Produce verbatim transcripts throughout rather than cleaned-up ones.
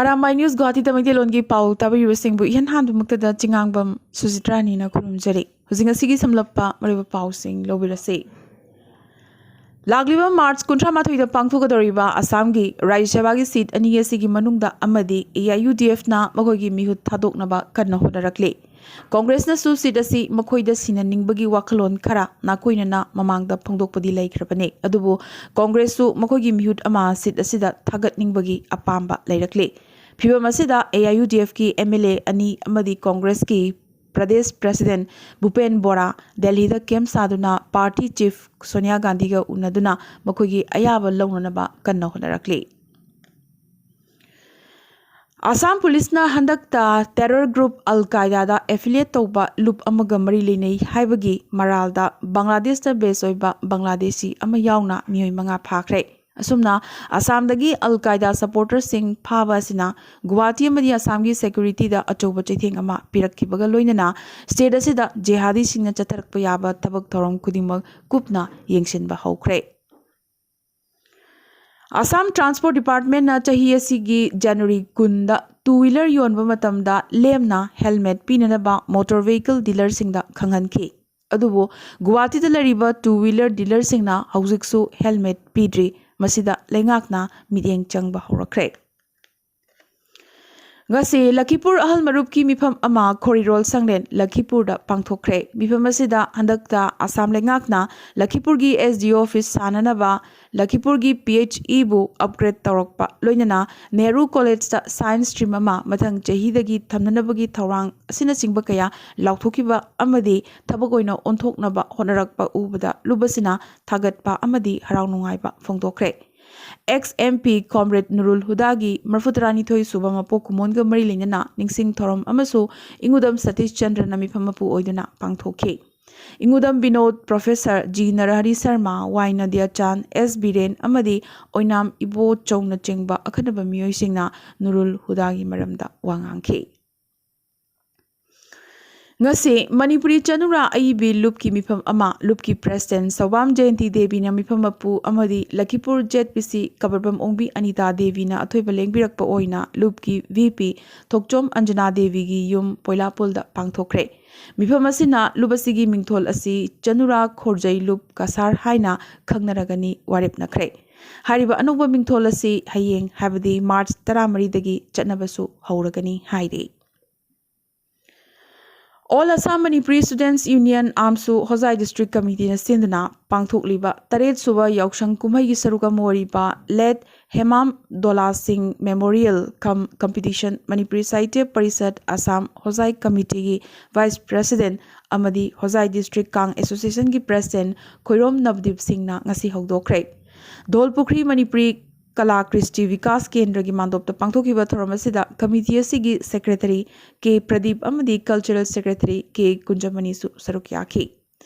Arambai news ꯒꯨꯋꯥꯍꯥꯇꯤꯗ ꯃꯩꯇꯩꯂꯣꯟꯒꯤ ꯄꯥꯎ ꯇꯥꯕꯤꯔꯤꯕꯁꯤꯡꯕꯨ ꯏꯍꯥꯟ ꯍꯥꯟꯕꯃꯛꯇꯗ ꯆꯤꯉꯥꯡꯕꯝ ꯁꯨꯖꯤꯇ꯭ꯔꯥꯅꯤꯅ ꯈꯨꯔꯨꯝꯖꯔꯤ꯫ ꯍꯧꯖꯤꯛ ꯉꯁꯤꯒꯤ ꯁꯝꯂꯞꯄ ꯃꯔꯨꯑꯣꯏꯕ ꯄꯥꯎꯁꯤꯡ ꯂꯧꯕꯤꯔꯁꯤ꯫ ꯂꯥꯛꯂꯤꯕ ꯃꯥꯔꯆ ꯀꯨꯟꯊ꯭ꯔꯥ ꯃꯥꯊꯣꯏꯗ ꯄꯥꯡꯊꯣꯛꯀꯗꯧꯔꯤꯕ ꯑꯁꯥꯝꯒꯤ ꯔꯥꯖ꯭ꯌ ꯁꯚꯥꯒꯤ ꯁꯤꯠ ꯑꯅꯤ ꯑꯁꯤꯒꯤ ꯃꯅꯨꯡꯗ ꯑꯃꯗꯤ AIUDFꯅ ꯃꯈꯣꯏꯒꯤ ꯃꯤꯍꯨꯠ ꯊꯥꯗꯣꯛꯅꯕ ꯀꯟꯅ ꯍꯣꯠꯅꯔꯛꯂꯤ꯫ ꯀꯣꯡꯒ꯭ꯔꯦꯁꯅꯁꯨ ꯁꯤꯠ ꯑꯁꯤ ꯃꯈꯣꯏꯗ ꯁꯤꯟꯅꯅꯤꯡꯕꯒꯤ ꯋꯥꯈꯜꯂꯣꯟ ꯈꯔ ꯅꯥꯀꯣꯏꯅꯅ ꯃꯃꯥꯡꯗ ꯐꯣꯡꯗꯣꯛꯄꯗꯤ ꯂꯩꯈ꯭ꯔꯕꯅꯤ, ꯑꯗꯨꯕꯨ ꯀꯣꯡꯒ꯭ꯔꯦꯁꯁꯨ ꯃꯈꯣꯏꯒꯤ ꯃꯤꯍꯨꯠ ꯑꯃ ꯁꯤꯠ ꯑꯁꯤꯗ ꯊꯥꯒꯠꯅꯤꯡꯕꯒꯤ ꯑꯄꯥꯝꯕ ꯂꯩꯔꯛꯂꯤ꯫ ꯐꯤꯚꯝ ꯑꯁꯤꯗ AIUDFꯀꯤ MLA ꯑꯅꯤ ꯑꯃꯗꯤ ꯀꯣꯡꯒ꯭ꯔꯦꯁꯀꯤ ꯄ꯭ꯔꯗꯦꯁ ꯄ꯭ꯔꯦꯁꯤꯗꯦꯟꯠ ꯚꯨꯄꯦꯟ ꯕꯣꯔꯥ ꯗꯦꯜꯂꯤꯗ ꯀꯦꯝꯞ ꯁꯥꯗꯨꯅ ꯄꯥꯔꯇꯤ ꯆꯤꯐ ꯁꯣꯅꯤꯌꯥ ꯒꯥꯟꯙꯤꯒ ꯎꯅꯗꯨꯅ ꯃꯈꯣꯏꯒꯤ ꯑꯌꯥꯕ ꯂꯧꯅꯅꯕ ꯀꯟꯅ ꯍꯣꯠꯅꯔꯛꯂꯤ꯫ ꯑꯁꯥꯝ ꯄꯨꯂꯤꯁꯅ ꯍꯟꯗꯛꯇ ꯇꯦꯔꯔ ꯒ꯭ꯔꯨꯞ ꯑꯜ ꯀꯥꯏꯗꯥꯗ ꯑꯦꯐꯤꯂꯤꯌꯦꯠ ꯇꯧꯕ ꯂꯨꯞ ꯑꯃꯒ ꯃꯔꯤ ꯂꯩꯅꯩ ꯍꯥꯏꯕꯒꯤ ꯃꯔꯥꯜꯗ ꯕꯪꯒ꯭ꯂꯥꯗꯦꯁꯇ ꯕꯦꯁ ꯑꯣꯏꯕ ꯕꯪꯒ꯭ꯂꯥꯗꯦꯁꯤ ꯑꯃ ꯌꯥꯎꯅ ꯃꯤꯑꯣꯏ ꯃꯉꯥ ꯐꯥꯈ꯭ꯔꯦ꯫ ꯑꯁꯨꯝꯅ ꯑꯁꯥꯝꯗꯒꯤ ꯑꯜ ꯀꯥꯏꯗꯥ ꯁꯄꯣꯔꯇꯔꯁꯤꯡ ꯐꯥꯕ ꯑꯁꯤꯅ ꯒꯨꯋꯥꯍꯥꯇꯤ ꯑꯃꯗꯤ ꯑꯁꯥꯝꯒꯤ ꯁꯦꯀ꯭ꯌꯨꯔꯤꯇꯤꯗ ꯑꯆꯧꯕ ꯆꯩꯊꯦꯡ ꯑꯃ ꯄꯤꯔꯛꯈꯤꯕꯒ ꯂꯣꯏꯅꯅ ꯁ꯭ꯇꯦꯠ ꯑꯁꯤꯗ ꯖꯤꯍꯥꯗꯤꯁꯤꯡꯅ ꯆꯠꯊꯔꯛꯄ ꯌꯥꯕ ꯊꯕꯛ ꯊꯧꯔꯝ ꯈꯨꯗꯤꯡꯃꯛ ꯀꯨꯞꯅ ꯌꯦꯡꯁꯤꯟꯕ ꯍꯧꯈ꯭ꯔꯦ꯫ ꯑꯁꯥꯝ ꯇ꯭ꯔꯥꯟꯁꯄꯣꯔꯠ ꯗꯤꯄꯥꯔꯠꯃꯦꯟꯠꯅ ꯆꯍꯤ ꯑꯁꯤꯒꯤ ꯖꯅꯋꯥꯔꯤ ꯀꯨꯟꯗ ꯇꯨ ꯋꯤꯂꯔ ꯌꯣꯟꯕ ꯃꯇꯝꯗ ꯂꯦꯝꯅ ꯍꯦꯜꯃꯦꯠ ꯄꯤꯅꯅꯕ ꯃꯣꯇꯣꯔ ꯚꯦꯍꯤꯀꯜ ꯗꯤꯂꯔꯁꯤꯡꯗ ꯈꯪꯍꯟꯈꯤ꯫ ꯑꯗꯨꯕꯨ ꯒꯨꯋꯥꯍꯥꯇꯤꯗ ꯂꯩꯔꯤꯕ ꯇꯨ ꯋꯤꯂꯔ ꯗꯤꯂꯔꯁꯤꯡꯅ ꯍꯧꯖꯤꯛꯁꯨ ꯍꯦꯜꯃꯦꯠ ꯄꯤꯗ꯭ꯔꯤ꯫ ꯃꯁꯤꯗ ꯂꯩꯉꯥꯛꯅ ꯃꯤꯠꯌꯦꯡ ꯆꯪꯕ ꯍꯧꯔꯛꯈ꯭ꯔꯦ꯫ ꯉꯁꯤ ꯂꯈꯤꯄꯨꯔ ꯑꯍꯜ ꯃꯔꯨꯞꯀꯤ ꯃꯤꯐꯝ ꯑꯃ ꯈꯣꯔꯤꯔꯣꯜ ꯁꯪꯂꯦꯟ ꯂꯈꯤꯄꯨꯔꯗ ꯄꯥꯡꯊꯣꯛꯈ꯭ꯔꯦ꯫ ꯃꯤꯐꯝ ꯑꯁꯤꯗ ꯍꯟꯗꯛꯇ ꯑꯁꯥꯝ ꯂꯩꯉꯥꯛꯅ ꯂꯈꯤꯄꯨꯔꯒꯤ SDO ꯑꯣꯐꯤꯁ ꯁꯥꯅꯅꯕ, ꯂꯈꯤꯄꯨꯔꯒꯤ PHEꯕꯨ ꯑꯞꯒ꯭ꯔꯦꯗ ꯇꯧꯔꯛꯄ, ꯂꯣꯏꯅꯅ ꯅꯦꯍꯔꯨ ꯀꯣꯂꯦꯖꯇ ꯁꯥꯏꯟꯁ ꯁ꯭ꯇ꯭ꯔꯤꯝ ꯑꯃ ꯃꯊꯪ ꯆꯍꯤꯗꯒꯤ ꯊꯝꯅꯅꯕꯒꯤ ꯊꯧꯔꯥꯡ ꯑꯁꯤꯅꯆꯤꯡꯕ ꯀꯌꯥ ꯂꯥꯎꯊꯣꯛꯈꯤꯕ ꯑꯃꯗꯤ ꯊꯕꯛ ꯑꯣꯏꯅ ꯑꯣꯟꯊꯣꯛꯅꯕ ꯍꯣꯠꯅꯔꯛꯄ ꯎꯕꯗ ꯂꯨꯞ ꯑꯁꯤꯅ ꯊꯥꯒꯠꯄ ꯑꯃꯗꯤ ꯍꯔꯥꯎ ꯅꯨꯡꯉꯥꯏꯕ ꯐꯣꯡꯗꯣꯛꯈ꯭ꯔꯦ꯫ Ex MP Comrade ꯅꯨꯔꯨꯜ ꯍꯨꯗꯥꯒꯤ ꯃꯔꯤꯐꯨ ꯇꯔꯥꯅꯤꯊꯣꯏ ꯁꯨꯕ ꯃꯄꯣꯛ ꯀꯨꯝꯑꯣꯟꯒ ꯃꯔꯤ ꯂꯩꯅꯅ ꯅꯤꯡꯁꯤꯡ ꯊꯧꯔꯝ ꯑꯃꯁꯨ ꯏꯪꯉꯨꯗꯝ ꯁꯇꯤꯁ ꯆꯟꯗ꯭ꯔꯅ ꯃꯤꯐꯝ ꯃꯄꯨ ꯑꯣꯏꯗꯨꯅ ꯄꯥꯡꯊꯣꯛꯈꯤ꯫ ꯏꯪꯉꯨꯗꯝ ꯕꯤꯅꯣꯗ, ꯄ꯭ꯔꯣꯐꯦꯁꯔ ꯖꯤ ꯅꯔꯍꯔꯤ ꯁꯔꯃ, ꯋꯥꯏ ꯅꯗꯤꯌꯥꯆꯥꯟ, ꯑꯦꯁ ꯕꯤꯔꯦꯟ ꯑꯃꯗꯤ ꯑꯣꯏꯅꯥꯝ ꯏꯕꯣꯆꯧꯅꯆꯤꯡꯕ ꯑꯈꯟꯅꯕ ꯃꯤꯑꯣꯏꯁꯤꯡꯅ ꯅꯨꯔꯨꯜ ꯍꯨꯗꯥꯒꯤ ꯃꯔꯝꯗ ꯋꯥ ꯉꯥꯡꯈꯤ꯫ ꯉꯁꯤ ꯃꯅꯤꯄꯨꯔꯤ ꯆꯅꯨꯔꯥ ꯑꯏꯕꯤ ꯂꯨꯞꯀꯤ ꯃꯤꯐꯝ ꯑꯃ ꯂꯨꯞꯀꯤ ꯄ꯭ꯔꯦꯁꯤꯗꯦꯟ ꯁꯧꯕꯥꯝ ꯖꯌꯟꯇꯤ ꯗꯦꯕꯤꯅ ꯃꯤꯐꯝ ꯃꯄꯨ ꯑꯃꯗꯤ ꯂꯈꯤꯄꯨꯔ ꯖꯦꯠ ꯄꯤ ꯁꯤ ꯀꯕꯔꯕꯝ ꯑꯣꯡꯕꯤ ꯑꯅꯤꯇꯥ ꯗꯦꯕꯤꯅ ꯑꯊꯣꯏꯕ ꯂꯦꯡꯕꯤꯔꯛꯄ ꯑꯣꯏꯅ ꯂꯨꯞꯀꯤ ꯚꯤ ꯄꯤ ꯊꯣꯛꯆꯣꯝ ꯑꯟꯖꯅꯥ ꯗꯦꯕꯤꯒꯤ ꯌꯨꯝ ꯄꯣꯏꯂꯥꯄꯨꯜꯗ ꯄꯥꯡꯊꯣꯛꯈ꯭ꯔꯦ꯫ ꯃꯤꯐꯝ ꯑꯁꯤꯅ ꯂꯨꯞ ꯑꯁꯤꯒꯤ ꯃꯤꯡꯊꯣꯜ ꯑꯁꯤ ꯆꯅꯨꯔꯥ ꯈꯣꯔꯖꯩ ꯂꯨꯞ ꯀꯁꯥꯔ ꯍꯥꯏꯅ ꯈꯪꯅꯔꯒꯅꯤ ꯋꯥꯔꯦꯞꯅꯈ꯭ꯔꯦ꯫ ꯍꯥꯏꯔꯤꯕ ꯑꯅꯧꯕ ꯃꯤꯡꯊꯣꯜ ꯑꯁꯤ ꯍꯌꯦꯡ, ꯍꯥꯏꯕꯗꯤ ꯃꯥꯔꯆ ꯇꯔꯥꯃꯔꯤꯗꯒꯤ ꯆꯠꯅꯕꯁꯨ ꯍꯧꯔꯒꯅꯤ ꯍꯥꯏꯔꯤ꯫ All Assam Manipuri Students Union, ꯑꯥꯝꯁꯨ, ꯍꯣꯖꯥꯏ District Committeeꯅ ꯁꯤꯟꯗꯨꯅ ꯄꯥꯡꯊꯣꯛꯂꯤꯕ ꯇꯔꯦꯠ ꯁꯨꯕ ꯌꯥꯎꯁꯪ ꯀꯨꯝꯍꯩꯒꯤ ꯁꯔꯨꯛ ꯑꯃ ꯑꯣꯏꯔꯤꯕ ꯂꯦꯠ ꯍꯦꯃꯥꯝ ꯗꯣꯂꯥ ꯁꯤꯡ ꯃꯦꯃꯣꯔꯤꯌꯦꯜ ꯀꯝ ꯀꯝꯄꯤꯇꯤꯁꯟ ꯃꯅꯤꯄꯨꯔꯤ ꯁꯥꯍꯤꯇ꯭ꯌ ꯄꯔꯤꯁꯠ ꯑꯁꯥꯝ ꯍꯣꯖꯥꯏ ꯀꯃꯤꯇꯤꯒꯤ ꯚꯥꯏꯁ ꯄ꯭ꯔꯦꯁꯤꯗꯦꯟꯠ ꯑꯃꯗꯤ ꯍꯣꯖꯥꯏ ꯗꯤꯁꯇ꯭ꯔꯤꯛ ꯀꯥꯡ ꯑꯦꯁꯣꯁꯤꯌꯦꯁꯟꯒꯤ ꯄ꯭ꯔꯦꯁꯤꯗꯦꯟꯠ ꯈꯣꯏꯔꯣꯝ ꯅꯕꯗꯤꯞ ꯁꯤꯡꯅ ꯉꯁꯤ ꯍꯧꯗꯣꯛꯈ꯭ꯔꯦ꯫ ꯙꯣꯜꯄꯨꯈ꯭ꯔꯤ ꯃꯅꯤꯄꯨꯔꯤ ꯀꯂꯥ ꯀ꯭ꯔꯤꯁꯇꯤ ꯕꯤꯀꯥꯁ ꯀꯦꯟꯗ꯭ꯔꯒꯤ ꯃꯥꯟꯗꯣꯞꯇ ꯄꯥꯡꯊꯣꯛꯈꯤꯕ ꯊꯧꯔꯝ ꯑꯁꯤꯗ ꯀꯃꯤꯇꯤ ꯑꯁꯤꯒꯤ ꯁꯦꯀ꯭ꯔꯦꯇꯔꯤ ꯀꯦ ꯄ꯭ꯔꯗꯤꯞ ꯑꯃꯗꯤ ꯀꯜꯆꯔꯦꯜ ꯁꯦꯀ꯭ꯔꯦꯇꯔꯤ ꯀꯦ ꯀꯨꯟꯖꯃꯅꯤꯁꯨ ꯁꯔꯨꯛ ꯌꯥꯈꯤ꯫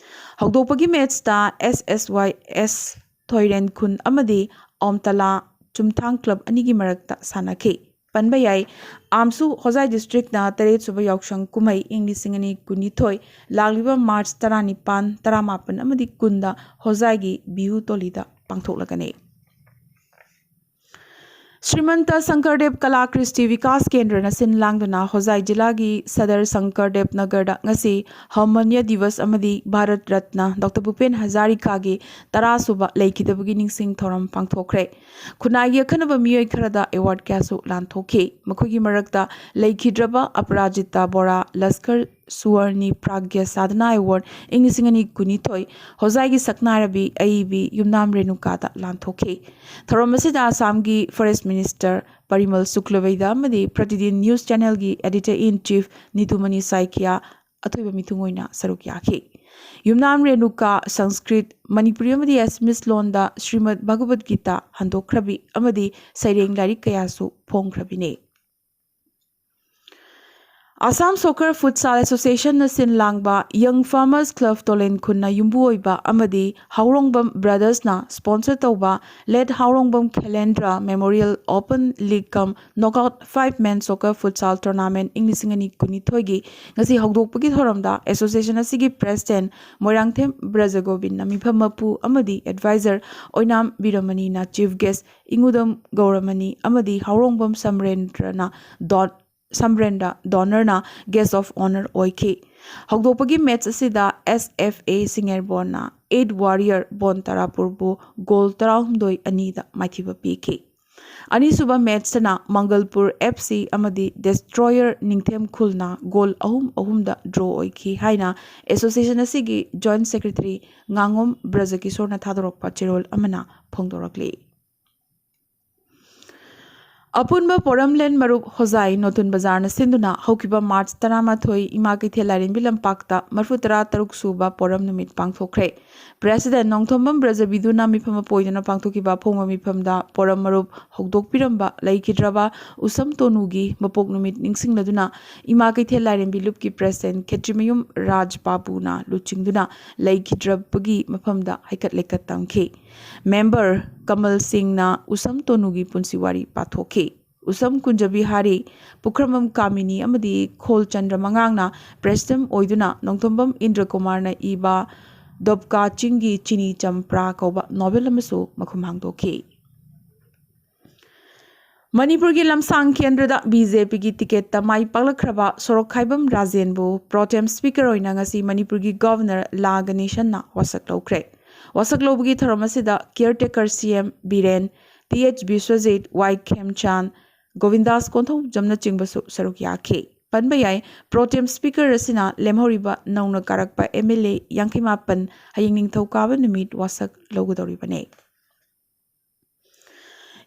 ꯍꯧꯗꯣꯛꯄꯒꯤ ꯃꯦꯠꯁꯇ ꯑꯦꯁ ꯑꯦꯁ ꯋꯥꯏ ꯑꯦꯁ ꯊꯣꯏꯔꯦꯟ ꯈꯨꯟ ꯑꯃꯗꯤ ꯑꯣꯝꯇꯂꯥ ꯆꯨꯝꯊꯥꯡ ꯀ꯭ꯂꯕ ꯑꯅꯤꯒꯤ ꯃꯔꯛꯇ ꯁꯥꯟꯅꯈꯤ꯫ ꯄꯟꯕ ꯌꯥꯏ, ꯑꯥꯝꯁꯨ ꯍꯣꯖꯥꯏ ꯗꯤꯁꯇ꯭ꯔꯤꯛꯅ ꯇꯔꯦꯠ ꯁꯨꯕ ꯌꯥꯎꯁꯪ ꯀꯨꯝꯍꯩ ꯏꯪ ꯂꯤꯁꯤꯡ ꯑꯅꯤ ꯀꯨꯟꯅꯤꯊꯣꯏ ꯂꯥꯛꯂꯤꯕ ꯃꯥꯔꯆ ꯇꯔꯥꯅꯤꯄꯥꯟ, ꯇꯔꯥꯃꯥꯄꯟ ꯑꯃꯗꯤ ꯀꯨꯟꯗ ꯍꯣꯖꯥꯏꯒꯤ ꯕꯤꯍꯨ ꯇꯣꯂꯤꯗ ꯄꯥꯡꯊꯣꯛꯂꯒꯅꯤ꯫ ꯁ꯭ꯔꯤꯃꯟꯇ ꯁꯪꯀꯔꯗꯦꯕ ꯀꯂꯥ ꯀ꯭ꯔꯤꯁꯇꯤ ꯕꯤꯀꯥꯁ ꯀꯦꯟꯗ꯭ꯔꯅ ꯁꯤꯟ ꯂꯥꯡꯗꯨꯅ ꯍꯣꯖꯥꯏ ꯖꯤꯂꯥꯒꯤ ꯁꯗꯔ ꯁꯪꯀꯔꯗꯦꯕ ꯅꯒꯔꯗ ꯉꯁꯤ ꯍꯧꯃꯟꯌ ꯗꯤꯕꯁ ꯑꯃꯗꯤ ꯚꯥꯔꯠ ꯔꯠꯅ ꯗꯣꯛꯇꯔ ꯚꯨꯄꯦꯟ ꯍꯖꯥꯔꯤꯀꯥꯒꯤ ꯇꯔꯥ ꯁꯨꯕ ꯂꯩꯈꯤꯗꯕꯒꯤ ꯅꯤꯡꯁꯤꯡ ꯊꯧꯔꯝ ꯄꯥꯡꯊꯣꯛꯈ꯭ꯔꯦ꯫ ꯈꯨꯟꯅꯥꯏꯒꯤ ꯑꯈꯟꯅꯕ ꯃꯤꯑꯣꯏ ꯈꯔꯗ ꯑꯦꯋꯥꯔꯗ ꯀꯌꯥꯁꯨ ꯂꯥꯟꯊꯣꯛꯈꯤ꯫ ꯃꯈꯣꯏꯒꯤ ꯃꯔꯛꯇ ꯂꯩꯈꯤꯗ꯭ꯔꯕ ꯑꯄꯔꯥꯖꯤꯇꯥ ꯕꯣꯔꯥ, ꯂꯁꯀꯔ ꯁꯨꯋꯔꯅꯤ ꯄ꯭ꯔꯥꯒ꯭ꯌ ꯁꯥꯙꯅꯥ ꯑꯦꯋꯥꯔꯗ ꯏꯪ ꯂꯤꯁꯤꯡ ꯑꯅꯤ ꯀꯨꯟꯅꯤꯊꯣꯏ, ꯍꯣꯖꯥꯏꯒꯤ ꯁꯛꯅꯥꯏꯔꯕꯤ ꯑꯏꯕꯤ ꯌꯨꯝꯅꯥꯝ ꯔꯦꯅꯨꯀꯥꯗ ꯂꯥꯟꯊꯣꯛꯈꯤ꯫ ꯊꯧꯔꯝ ꯑꯁꯤꯗ ꯑꯁꯥꯝꯒꯤ ꯐꯣꯔꯦꯁ ꯃꯤꯅꯤꯁꯇꯔ ꯄꯔꯤꯃꯜ ꯁꯨꯀ꯭ꯂꯕꯩꯗ ꯑꯃꯗꯤ ꯄ꯭ꯔꯇꯤꯗꯤꯟ ꯅ꯭ꯌꯨꯁ ꯆꯦꯅꯦꯜꯒꯤ ꯑꯦꯗꯤꯇꯔ ꯏꯟ ꯆꯤꯐ ꯅꯤꯇꯨꯃꯅꯤ ꯁꯥꯏꯀꯤꯌꯥ ꯑꯊꯣꯏꯕ ꯃꯤꯊꯨꯡ ꯑꯣꯏꯅ ꯁꯔꯨꯛ ꯌꯥꯈꯤ꯫ ꯌꯨꯝꯅꯥꯝ ꯔꯦꯅꯨꯀꯥ ꯁꯪꯁꯀ꯭ꯔꯤꯠ, ꯃꯅꯤꯄꯨꯔꯤ ꯑꯃꯗꯤ ꯑꯦꯁꯃꯤꯁ ꯂꯣꯟꯗ ꯁ꯭ꯔꯤꯃꯗ ꯚꯒꯕꯠ ꯒꯤꯇꯥ ꯍꯟꯗꯣꯛꯈ꯭ꯔꯕꯤ ꯑꯃꯗꯤ ꯁꯩꯔꯦꯡ ꯂꯥꯏꯔꯤꯛ ꯀꯌꯥꯁꯨ ꯐꯣꯡꯈ꯭ꯔꯕꯤꯅꯤ꯫ Assam Soccer Futsal Association ꯅ ꯁꯤꯟ ꯂꯥꯡꯕ Young Farmers Club ꯇꯣꯂꯦꯟ ꯈꯨꯟꯅ ꯌꯨꯝꯕꯨ ꯑꯣꯏꯕ ꯑꯃꯗꯤ ꯍꯥꯎꯔꯣꯡꯕꯝ Brothers ꯅ sponsor ꯇꯧꯕ Late ꯍꯥꯎꯔꯣꯡꯕꯝ ꯈꯦꯂꯦꯟꯗ꯭ꯔ Memorial Open League cum Knockout Five Man Soccer Futsal Tournament ꯏꯪ ꯂꯤꯁꯤꯡ ꯑꯅꯤ ꯀꯨꯟꯅꯤꯊꯣꯏꯒꯤ ꯉꯁꯤ ꯍꯧꯗꯣꯛꯄꯒꯤ ꯊꯧꯔꯝꯗ association ꯑꯁꯤꯒꯤ president ꯃꯣꯏꯔꯥꯡꯊꯦꯝ ꯕ꯭ꯔꯖꯒꯣꯕꯤꯟꯅ ꯃꯤꯐꯝ ꯃꯄꯨ ꯑꯃꯗꯤ advisor ꯑꯣꯏꯅꯥꯝ ꯕꯤꯔꯃꯅꯤꯅ chief guest, ꯏꯉꯨꯗꯝ ꯒꯧꯔꯃꯅꯤ ꯑꯃꯗꯤ ꯍꯥꯎꯔꯣꯡꯕꯝ ꯁꯝꯔꯦꯟꯗ꯭ꯔꯅ ꯗꯣꯟ ꯁꯝꯔꯦꯟꯗ꯭ꯔ ꯗꯣꯅꯔꯅ guest of honour ꯑꯣꯏꯈꯤ꯫ ꯍꯧꯗꯣꯛꯄꯒꯤ match ꯑꯁꯤꯗ S F A ꯁꯤꯡꯉꯦꯔꯕꯣꯟꯅ eight Warrior bone ꯇꯔꯥꯄꯨꯔꯕꯨ goal ꯇꯔꯥꯍꯨꯝꯗꯣꯏ ꯑꯅꯤꯗ ꯃꯥꯏꯊꯤꯕ ꯄꯤꯈꯤ꯫ ꯑꯅꯤꯁꯨꯕ match ꯇꯅ ꯃꯪꯒꯜꯄꯨꯔ F C ꯑꯃꯗꯤ Destroyer ꯅꯤꯡꯊꯦꯝ ꯈꯨꯜꯅ goal ꯑꯍꯨꯝ ꯑꯍꯨꯝꯗ draw ꯑꯣꯏꯈꯤ ꯍꯥꯏꯅ association ꯑꯁꯤꯒꯤ joint secretary ꯉꯥꯉꯣꯝ ꯕ꯭ꯔꯖꯀꯤꯁꯣꯔꯅ ꯊꯥꯗꯣꯔꯛꯄ ꯆꯦꯔꯣꯜ ꯑꯃꯅ ꯐꯣꯡꯗꯣꯔꯛꯂꯤ꯫ ꯑꯄꯨꯟꯕ ꯄꯣꯔꯝꯂꯦꯟ ꯃꯔꯨꯞ ꯍꯣꯖꯥꯏ ꯅꯣꯇꯨꯟ ꯕꯖꯥꯔꯅ ꯁꯤꯟꯗꯨꯅ ꯍꯧꯈꯤꯕ March ꯇꯔꯥꯃꯥꯊꯣꯏ ꯏꯃꯥ ꯀꯩꯊꯦꯜ ꯂꯥꯏꯔꯦꯝꯕꯤ ꯂꯝꯄꯥꯛꯇ ꯃꯔꯐꯨ ꯇꯔꯥ ꯇꯔꯨꯛ ꯁꯨꯕ ꯄꯣꯔꯝ ꯅꯨꯃꯤꯠ ꯄꯥꯡꯊꯣꯛꯈ꯭ꯔꯦ꯫ President ꯅꯣꯡꯊꯣꯝꯕꯝ ꯕ꯭ꯔꯖꯕꯤꯗꯨꯅ ꯃꯤꯐꯝ ꯑꯃ ꯄꯣꯏꯗꯨꯅ ꯄꯥꯡꯊꯣꯛꯈꯤꯕ ꯑꯐꯣꯡꯕ ꯃꯤꯐꯝꯗ ꯄꯣꯔꯝ ꯃꯔꯨꯞ ꯍꯧꯗꯣꯛꯄꯤꯔꯝꯕ ꯂꯩꯈꯤꯗ꯭ꯔꯕ ꯎꯁꯝ ꯇꯣꯅꯨꯒꯤ ꯃꯄꯣꯛ ꯅꯨꯃꯤꯠ ꯅꯤꯡꯁꯤꯡꯂꯗꯨꯅ ꯏꯃꯥ ꯀꯩꯊꯦꯜ ꯂꯥꯏꯔꯦꯝꯕꯤ ꯂꯨꯞꯀꯤ president ꯈꯦꯇ꯭ꯔꯤꯃꯌꯨꯝ ꯔꯥꯖ ꯕꯥꯕꯨꯅ ꯂꯨꯆꯤꯡꯗꯨꯅ ꯂꯩꯈꯤꯗ꯭ꯔꯕꯒꯤ ꯃꯐꯝꯗ ꯍꯩꯀꯠ ꯂꯩꯀꯠ ꯇꯝꯈꯤ꯫ Member ꯀꯃꯜ ꯁꯤꯡꯅ ꯎꯁꯝ ꯇꯣꯅꯨꯒꯤ ꯄꯨꯟꯁꯤ ꯋꯥꯔꯤ ꯄꯥꯊꯣꯛꯈꯤ꯫ ꯎꯁꯝ ꯀꯨꯟꯖꯕꯤꯍꯥꯔꯤ, ꯄꯨꯈ꯭ꯔꯝꯕꯝ ꯀꯥꯃꯤꯅꯤ ꯑꯃꯗꯤ ꯈꯣꯜꯆꯟꯗ꯭ꯔ ꯃꯉꯥꯡꯅ president ꯑꯣꯏꯗꯨꯅ ꯅꯣꯡꯊꯣꯝꯕꯝ ꯏꯟꯗ꯭ꯔ ꯀꯨꯃꯥꯔꯅ ꯏꯕ ꯗꯣꯕꯀꯥ ꯆꯤꯡꯒꯤ ꯆꯤꯅꯤ ꯆꯝꯄ꯭ꯔꯥ ꯀꯧꯕ novel ꯑꯃꯁꯨ ꯃꯈꯨꯝ ꯍꯥꯡꯗꯣꯛꯈꯤ꯫ ꯃꯅꯤꯄꯨꯔꯒꯤ ꯂꯝꯁꯥꯡ ꯀꯦꯟꯗ꯭ꯔꯗ B J P ꯒꯤ ticket ꯇ ꯃꯥꯏ ꯄꯥꯛꯂꯛꯈ꯭ꯔꯕ ꯁꯣꯔꯣꯛꯈꯥꯏꯕꯝ ꯔꯥꯖꯦꯟꯕꯨ pro tem speaker ꯑꯣꯏꯅ ꯉꯁꯤ ꯃꯅꯤꯄꯨꯔꯒꯤ Governor ꯂꯥ ꯒꯅꯦꯁꯟꯅ ꯋꯥꯁꯛ ꯂꯧꯈ꯭ꯔꯦ꯫ ꯋꯥꯁꯛ ꯂꯧꯕꯒꯤ ꯊꯧꯔꯝ ꯑꯁꯤꯗ caretaker C M Biren, Th Biswajit, Y ꯈꯦꯝꯆꯥꯟ, ꯒꯣꯕꯤꯟꯗꯥꯁ ꯀꯣꯟꯊꯧꯖꯝꯅꯆꯤꯡꯕꯁꯨ ꯁꯔꯨꯛ ꯌꯥꯈꯤ꯫ ꯄꯟꯕ ꯌꯥꯏ, pro tem speaker ꯑꯁꯤꯅ ꯂꯦꯝꯍꯧꯔꯤꯕ ꯅꯧꯅ ꯀꯥꯔꯛꯄ M L A ꯌꯥꯡꯈꯩ ꯃꯥꯄꯟ ꯍꯌꯦꯡ ꯅꯤꯡꯊꯧꯀꯥꯕ ꯅꯨꯃꯤꯠ ꯋꯥꯁꯛ ꯂꯧꯒꯗꯧꯔꯤꯕꯅꯤ꯫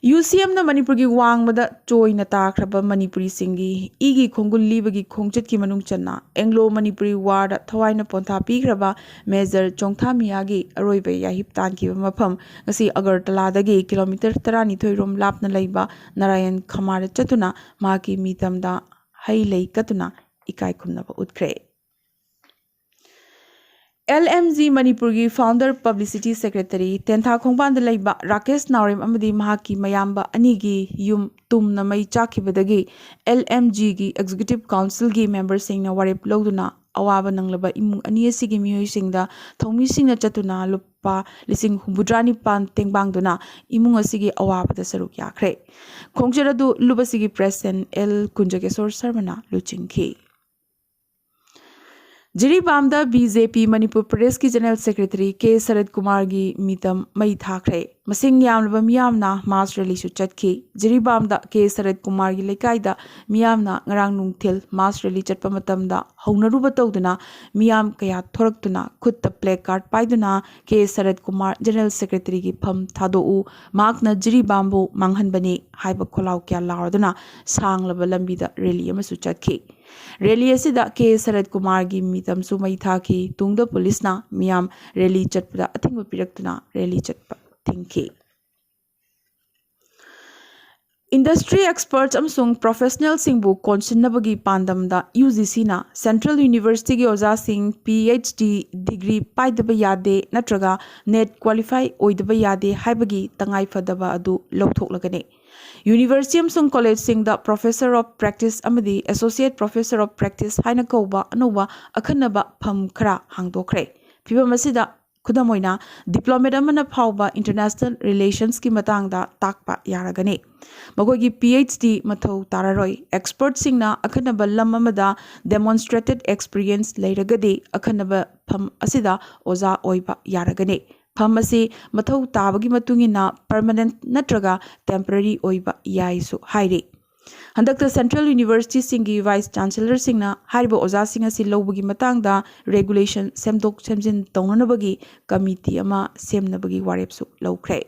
U C M ꯅ ꯃꯅꯤꯄꯨꯔꯒꯤ ꯋꯥꯡꯃꯗ ꯆꯣꯏꯅ ꯇꯥꯈ꯭ꯔꯕ ꯃꯅꯤꯄꯨꯔꯤꯁꯤꯡꯒꯤ ꯏꯒꯤ ꯈꯣꯡꯒꯨꯜ ꯂꯤꯕꯒꯤ ꯈꯣꯡꯆꯠꯀꯤ ꯃꯅꯨꯡ ꯆꯟꯅ Anglo Manipuri War ꯗ ꯊꯋꯥꯏꯅ ꯄꯣꯟꯊꯥ ꯄꯤꯈ꯭ꯔꯕ Major ꯆꯣꯡꯊꯥꯃꯤꯌꯥꯒꯤ ꯑꯔꯣꯏꯕ ꯌꯥꯍꯤꯞ ꯇꯥꯟꯈꯤꯕ ꯃꯐꯝ ꯉꯁꯤ ꯑꯒꯔꯇꯂꯥꯗꯒꯤ kilometre ꯇꯔꯥꯅꯤꯊꯣꯏ ꯔꯣꯝ ꯂꯥꯞꯅ ꯂꯩꯕ ꯅꯥꯔꯥꯌꯟ ꯈꯃꯥꯔꯗ ꯆꯠꯇꯨꯅ ꯃꯍꯥꯛꯀꯤ ꯃꯤꯇꯝꯗ ꯍꯩ ꯂꯩ ꯀꯠꯇꯨꯅ ꯏꯀꯥꯏ ꯈꯨꯝꯅꯕ ꯎꯠꯈ꯭ꯔꯦ꯫ ꯑꯦꯜ ꯑꯦꯝ ꯖꯤ ꯃꯅꯤꯄꯨꯔꯒꯤ founder publicity secretary ꯇꯦꯟꯊꯥ ꯈꯣꯡꯕꯥꯟꯗ ꯂꯩꯕ ꯔꯥꯀꯦꯁ ꯅꯥꯎꯔꯦꯝ ꯑꯃꯗꯤ ꯃꯍꯥꯛꯀꯤ ꯃꯌꯥꯝꯕ ꯑꯅꯤꯒꯤ ꯌꯨꯝ ꯇꯨꯝꯅ ꯃꯩ ꯆꯥꯛꯈꯤꯕꯗꯒꯤ ꯑꯦꯜ ꯑꯦꯝ ꯖꯤꯒꯤ executive councilꯒꯤ memberꯁꯤꯡꯅ ꯋꯥꯔꯦꯞ ꯂꯧꯗꯨꯅ ꯑꯋꯥꯕ ꯅꯪꯂꯕ ꯏꯃꯨꯡ ꯑꯅꯤ ꯑꯁꯤꯒꯤ ꯃꯤꯑꯣꯏꯁꯤꯡꯗ ꯊꯧꯃꯤꯁꯤꯡꯅ ꯆꯠꯇꯨꯅ ꯂꯨꯄꯥ ꯂꯤꯁꯤꯡ ꯍꯨꯝꯐꯨꯇꯔꯥ ꯅꯤꯄꯥꯟ ꯇꯦꯡꯕꯥꯡꯗꯨꯅ ꯏꯃꯨꯡ ꯑꯁꯤꯒꯤ ꯑꯋꯥꯕꯗ ꯁꯔꯨꯛ ꯌꯥꯈ꯭ꯔꯦ꯫ ꯈꯣꯡꯆꯠ ꯑꯗꯨ ꯂꯨꯞ ꯑꯁꯤꯒꯤ president ꯑꯦꯜ ꯀꯨꯟꯖꯒꯦꯁꯣꯔ ꯁꯔꯃꯅ ꯂꯨꯆꯤꯡꯈꯤ꯫ ꯖꯤꯔꯤꯕꯥꯝꯗ ꯕꯤ ꯖꯦ ꯄꯤ ꯃꯅꯤꯄꯨꯔ ꯄ꯭ꯔꯗꯦꯁꯀꯤ general secretary ꯀꯦ ꯁꯔꯠ ꯀꯨꯃꯥꯔꯒꯤ ꯃꯤꯇꯝ ꯃꯩ ꯊꯥꯈ꯭ꯔꯦ꯫ ꯃꯁꯤꯡ ꯌꯥꯝꯂꯕ ꯃꯤꯌꯥꯝꯅ mass rallyꯁꯨ ꯆꯠꯈꯤ꯫ ꯖꯤꯔꯤꯕꯥꯝꯗ ꯀꯦ ꯁꯔꯠ ꯀꯨꯃꯥꯔꯒꯤ ꯂꯩꯀꯥꯏꯗ ꯃꯤꯌꯥꯝꯅ ꯉꯔꯥꯡ ꯅꯨꯡꯊꯤꯜ mass rally ꯆꯠꯄ ꯃꯇꯝꯗ ꯍꯧꯅꯔꯨꯕ ꯇꯧꯗꯨꯅ ꯃꯤꯌꯥꯝ ꯀꯌꯥ ꯊꯣꯔꯛꯇꯨꯅ ꯈꯨꯠꯇ placard ꯄꯥꯏꯗꯨꯅ ꯀꯦ ꯁꯔꯠ ꯀꯨꯃꯥꯔ general secretaryꯒꯤ ꯐꯝ ꯊꯥꯗꯣꯛꯎ, ꯃꯍꯥꯛꯅ ꯖꯤꯔꯤꯕꯥꯝꯕꯨ ꯃꯥꯡꯍꯟꯕꯅꯤ ꯍꯥꯏꯕ ꯈꯣꯜꯂꯥꯎ ꯀꯌꯥ ꯂꯥꯎꯔꯗꯨꯅ ꯁꯥꯡꯂꯕ ꯂꯝꯕꯤꯗ rally ꯑꯃꯁꯨ ꯆꯠꯈꯤ꯫ Rally ꯑꯁꯤꯗ ꯀꯦ ꯁꯔꯠ ꯀꯨꯃꯥꯔꯒꯤ ꯃꯤꯇꯝꯁꯨ ꯃꯩ ꯊꯥꯈꯤ꯫ ꯇꯨꯡꯗ ꯄꯨꯂꯤꯁꯅ ꯃꯤꯌꯥꯝ rally ꯆꯠꯄꯗ ꯑꯊꯤꯡꯕ ꯄꯤꯔꯛꯇꯨꯅ rally ꯆꯠꯄ ꯊꯤꯡꯈꯤ꯫ Industry experts ꯑꯃꯁꯨꯡ professionalꯁꯤꯡꯕꯨ ꯀꯣꯟꯁꯤꯟꯅꯕꯒꯤ ꯄꯥꯟꯗꯝꯗ ꯌꯨ ꯖꯤ ꯁꯤꯅ central universityꯒꯤ ꯑꯣꯖꯥꯁꯤꯡ ꯄꯤ ꯑꯩꯆ ꯗꯤ degree ꯄꯥꯏꯗꯕ ꯌꯥꯗꯦ ꯅꯠꯇ꯭ꯔꯒ NET qualify ꯑꯣꯏꯗꯕ ꯌꯥꯗꯦ ꯍꯥꯏꯕꯒꯤ ꯇꯉꯥꯏꯐꯗꯕ ꯑꯗꯨ ꯂꯧꯊꯣꯛꯂꯒꯅꯤ꯫ University ꯑꯃꯁꯨꯡ collegeꯁꯤꯡꯗ professor of practice ꯑꯃꯗꯤ associate professor of practice ꯍꯥꯏꯅ ꯀꯧꯕ ꯑꯅꯧꯕ ꯑꯈꯟꯅꯕ ꯐꯝ ꯈꯔ ꯍꯥꯡꯗꯣꯛꯈ꯭ꯔꯦ꯫ ꯐꯤꯚꯝ ꯑꯁꯤꯗ ꯈꯨꯗꯝ ꯑꯣꯏꯅ, diplomate ꯑꯃꯅ ꯐꯥꯎꯕ international relationsꯀꯤ ꯃꯇꯥꯡꯗ ꯇꯥꯛꯄ ꯌꯥꯔꯒꯅꯤ꯫ ꯃꯈꯣꯏꯒꯤ ꯄꯤ ꯑꯩꯆ ꯗꯤ ꯃꯊꯧ ꯇꯥꯔꯔꯣꯏ꯫ Expertꯁꯤꯡꯅ ꯑꯈꯟꯅꯕ ꯂꯝ ꯑꯃꯗ demonstrated experience ꯂꯩꯔꯒꯗꯤ ꯑꯈꯟꯅꯕ ꯐꯝ ꯑꯁꯤꯗ ꯑꯣꯖꯥ ꯑꯣꯏꯕ ꯌꯥꯔꯒꯅꯤ꯫ ꯐꯝ ꯑꯁꯤ ꯃꯊꯧ ꯇꯥꯕꯒꯤ ꯃꯇꯨꯡ ꯏꯟꯅ permanent ꯅꯠꯇ꯭ꯔꯒ temporary ꯑꯣꯏꯕ ꯌꯥꯏꯁꯨ ꯍꯥꯏꯔꯤ꯫ ꯍꯟꯗꯛꯇ central universityꯁꯤꯡꯒꯤ vice chancellorꯁꯤꯡꯅ ꯍꯥꯏꯔꯤꯕ ꯑꯣꯖꯥꯁꯤꯡ ꯑꯁꯤ ꯂꯧꯕꯒꯤ ꯃꯇꯥꯡꯗ regulation ꯁꯦꯝꯗꯣꯛ ꯁꯦꯝꯖꯤꯟ ꯇꯧꯅꯅꯕꯒꯤ committee ꯑꯃ ꯁꯦꯝꯅꯕꯒꯤ ꯋꯥꯔꯦꯞꯁꯨ ꯂꯧꯈ꯭ꯔꯦ꯫